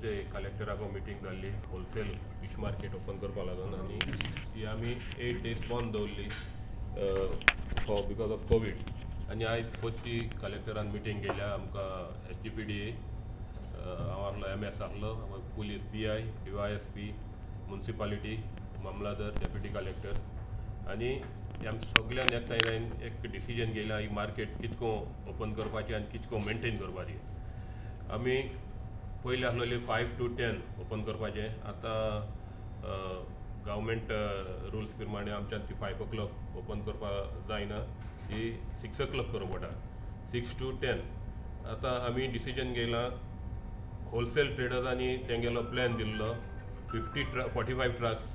Thursday कलेक्टराको meeting जाल्ली wholesale fish market open करपा लागून आनी ती आमी 8 days बंद दवरली फॉर because of Covid. आनी आयज पत्ती कलेक्टरान मिटींग केल्या आमकां S G P D A, हांव आहलो, एम एस आहलो, police P I, D Y S P, municipality, mamlatdar, deputy collector आनी आमी सगळ्यान एकठांय एक डिसिजन घेयला ही मार्केट कितको ओपन करपाची आनी कितको मेंटेन करपाची. आमी पयलीं आसलेली 5 to 10 open करपाचें, आतां गव्हर्मेंट रुल्स प्रमाणे आमच्यान ती 5 o'clock open करपाक जायना, ती 6 o'clock करूंक पडटा, 6 to 10. आतां आमी डिसिजन घेयलां होलसेल ट्रेडर्सांनी तेंगेलो प्लॅन दिल्लो 45 ट्रक्स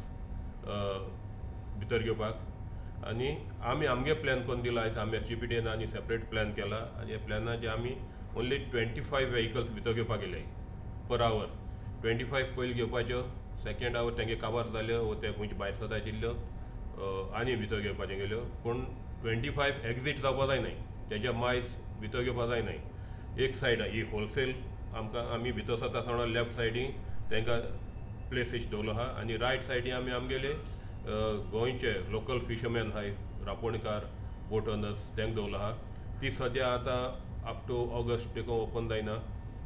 भितर घेवपाक आनी आमी आमगे प्लॅन करून दिला. आयज आमी एस जी पी डीन आनी सेपरेट प्लॅन केला आनी ह्या प्लॅनाचे आमी ओन्ली 25 व्हेकल्स भितर घेवपाक गेले पर आवर. 25 पयलीं घेवपाच्यो, सेकेंड our तेंगे काबार जाल्यो वो ते खंयचे भायर सदां आशिल्ल्यो आनी भितर घेवपाच्यो गेल्यो, पूण 25 एक्झीट जावपा जायनाय, तेज्या मायज भितर घेवपा जायनाय. एक सायड ही होलसेल आमकां आमी भितर सरता आसतना लेफ्ट सायडी तांकां प्लेस दवरलो आहा आनी रायट सायडी आमी आमगेले गोंयचे लोकल फिशरमॅन आहाय, रापोणकार, बोट ओनर्स तांकां दवरलो आहा. ती सद्या आतां अप टू ऑगस्ट देखून ओपन जायना,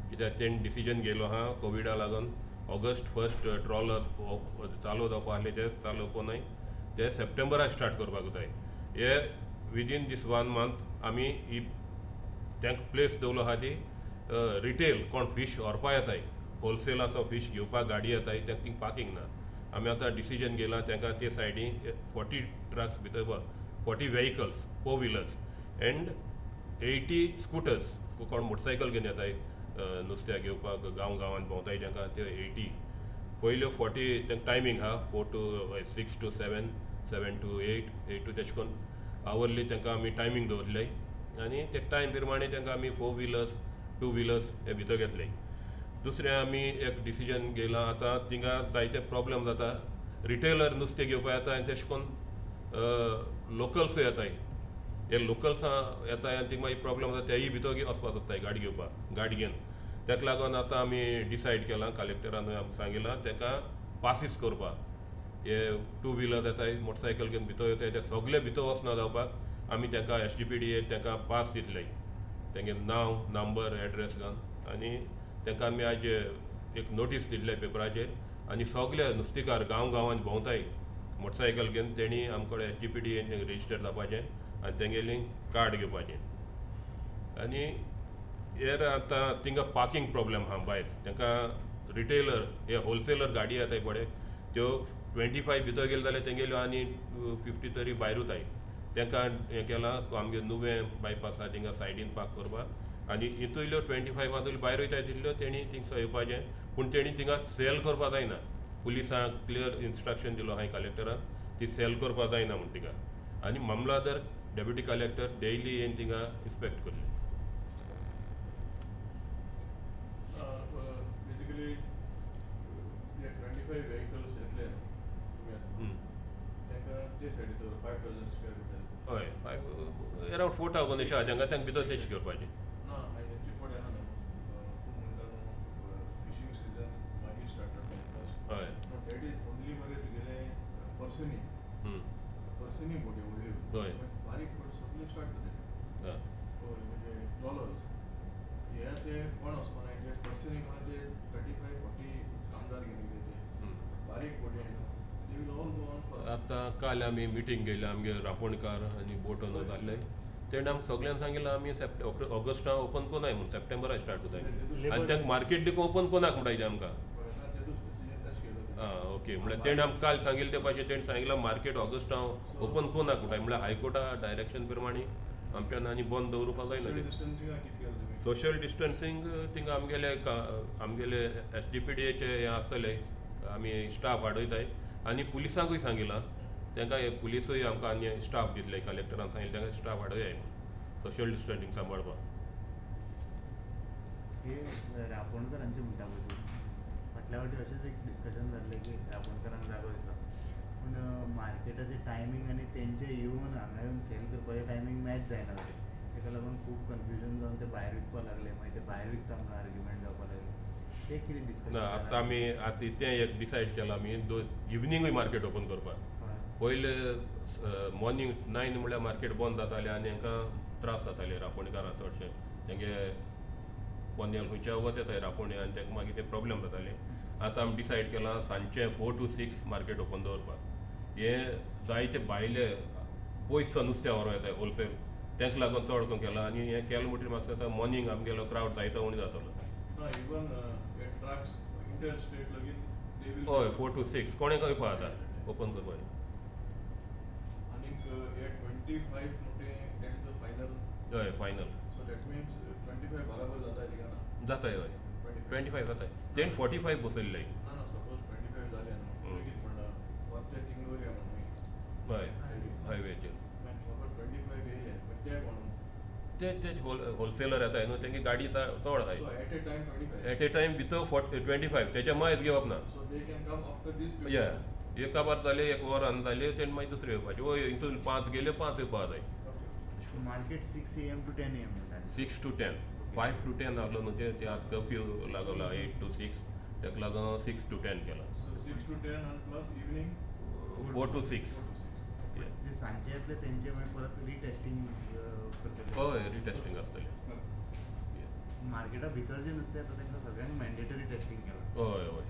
कित्याक तेणें डिसिजन घेयलो आहा कोविडा लागून ऑगस्ट 1 ट्रॉलर चालू जावपा आहले ते चालू कोनाय, ते सप्टेंबराक स्टार्ट करपाक जाय. हे विदीन दीस 1 month आमी ही तांकां प्लेस दवरलो आहा ती रिटेल कोण फीश व्हरपा येताय, होलसेलाचो फीश घेवपाक गाडी येताय, तांकां थिंग पार्कींग ना. आमी आतां डिसिजन घेयलां तांकां ते सायडी 40 ट्रक्स भितर 40 व्हेकल्स, 4 wheelers and 80 scooters. कोण मोटरसायकल घेवन येताय नुस्त्याक घेवपाक गांव गांवांत भोंवताय तांकां ते 80. पयल्यो 40 तांकां टायमींग आहा 4 to 6 to 7, 7 to 8, 8 to तेश कोन्न आवरली तांकां आमी टायमींग दवरले आनी ते टायम प्रमाणे तांकां आमी 4 wheelers, 2 wheelers हे भितर घेतले. दुसरें आमी एक डिसिजन घेयलां, आतां थिंगा जायते प्रॉब्लम जाता, रिटेलर नुस्तें घेवपाक येता आनी तेश कोन्न लोकल्सूय येताय, हे लोकल्सां येताय आनी थिंग मागीर प्रॉब्लम जाता, तेय भितर वचपाक सोदताय गाडी घेवपाक, गाडी घेवन. ताका लागून आतां आमी डिसायड केलां, कलेक्टरान आमकां सांगिलां ताका पासीस करपाक, हे 2 wheelers येताय, मोटरसायकल घेवन भितर येताय ते सगळे भितर वचना जावपाक आमी तांकां S G P D A तांकां पास दितले, तेंगे नांव, नंबर, एड्रेस घालून आनी तांकां आमी आज एक नोटीस दिल्ले पेपराचेर आनी सगळे नुस्तेकार गांव गांवांत भोंवताय मोटरसायकल घेवन तेणी आमकडे S G P D N register जावपाचें आनी तेंगेली कार्ड घेवपाचें. आनी हेर आतां थिंगा पार्कींग प्रॉब्लम आहा भायर, तांकां रिटेलर हे होलसेलर गाडी येताय पळय त्यो 25 भितर गेले जाल्यार तेंगेल्यो आनी 50 तरी भायर उरताय. तांकां हें केलां आमगे नुवें बायपास आहा थिंगा सायडीन पार्क करपाक आनी हितूंतल्यो 25 भायर वयताय तितल्यो तेणी थिंगसो येवपाचें, पूण तेणी थिंगा सेल करपा जायना. पुलिसांक क्लियर इन्स्ट्रक्शन दिलो हांवें कलेक्टरान, ती सेल करपा जायना म्हूण थिंगा. आनी मामलादार, डेप्युटी कलेक्टर डेली येवन थिंगा इन्स्पेक्ट करले. बेसिकली 25 व्हेकल्स येतले तांकां ते सायडीन 5,000 स्क्वेअर मिटर, हय, अरावंड 4,000 अशें आहा तांकां, तांकां भितर तेश घेवपाचें. ना हेंची पळय आहा न्हू, तूं म्हणटा न्हू फिशींग सिजन मागीर स्टार्ट जाता, हय, that is only मगे तुगेले पर्सनी, पर्सनी बोटी व्हडल्यो, हय, बारीक बोटी सगळ्यो स्टार्ट जाता, हय, म्हणजे ट्रॉलर्स हे ते कोण वचपाना, जे पर्सनी कोण ते 35-40 कामदार घेवन येयले ते बारीक बोटी आहा न्हू. आतां काल आमी मिटींग केली आमगे रापोणकार आनी बोट ओनर जाल्ले, तेणें आमकां सगळ्यांक सांगिलां आमी ऑगस्टा ओपन कोनाय म्हूण, सप्टेंबरा स्टार्ट जाताय आनी तांकां मार्केट देखून ओपन कोनाक म्हणटाय ते आमकां. आं ओके, म्हळ्यार तेणें आमकां काल सांगिल्लें ते भाशेन तेणें सांगिलां मार्केट ऑगस्टा ओपन कोनाक म्हणटाय, म्हळ्यार हायकोर्टा डायरेक्शन प्रमाणे आमच्यान आनी बंद दवरुपाक जायना. सोशल डिस्टन्सींग थिंगा आमगेले आमगेले एस जी पी डी एचे हें आसतले, आमी स्टाफ वाडयताय आनी पुलिसांकूय सांगिलां, तांकां पुलिसूय आमकां आनी स्टाफ दितले, कलेक्टरान सांगिल्लें तांकां स्टाफ वाडोवया म्हूण सोशल डिस्टन्सींग सांबाळपाक. हे रापोणकारांचें म्हणटा पळय तूं, फाटल्या फावटी अशेंच एक डिस्कशन जाल्लें की रापोणकारांक जागो दिता, पूण मार्केटाचें टायमींग आनी तेंचे येवन हांगा येवन सेल करपाचें टायमींग मॅच जायना जालें, ताका लागून खूब कन्फ्युजन जावन ते भायर विकपाक लागले, मागीर ते भायर विकता म्हणून आर्ग्युमेंट जावपाक लागले. ते कितें डिस्कशन? ना, आतां आमी आतां तें एक डिसायड केलां आमी, दोन इवनिंगूय मार्केट ओपन करपाक. पयले मॉर्निंग 9 म्हळ्यार मार्केट बंद जातालें आनी हांकां त्रास जाताले रांपोणकारां चडशे, तेंगे पनेल खंयच्या वत येताय रांपोणी आनी तांकां मागीर ते प्रॉब्लेम जाताले. आतां आमी डिसायड केलां सांजचें 4 to 6 market open दवरपाक. हें जायते भायले पयस सावन नुस्तें व्हरोंक येताय होलसेल, तांकां लागून चड करून केलां. आनी हें केलें म्हणटकीर म्हाका दिसता मॉर्निंग आमगेलो क्रावड जायतो उणें जातलो. हय, 4 to 6 कोणें येवपा आतां ओपन करपाक. हय, फायनल जाताय. हय, 25 जाताय, तेण 45 बसयल्ले. हय, हायवेचेर ते होलसेलर येताय न्हू, तेंगे गाडी चड आहाय. एट ए टायम भितर 25, तेच्या मायज घेवप ना. या एका बार जाले एक वरान जाले तेण मागीर दुसरे येवपाचे. हय, हितून 5 गेले 5 येवपा जाय. Market 6 AM to 10 AM म्हणटा. 6 to 10, 5 to 10 आहलो न्हू ते आतां कर्फ्यू लागला 8 to 6, ताका लागून 6 to 10 केला. 6 to 10 आनी प्लस इवनिंग 4 to 6. जे सांजचे येतले तेंचे मागीर परत रिटेस्टिंग करतले. हय, रिटेस्टिंग आसतलें. मार्केटा भितर जे नुस्तें येता तांकां सगळ्यांक मॅन्डेटरी टेस्टिंग केलां. हय हय.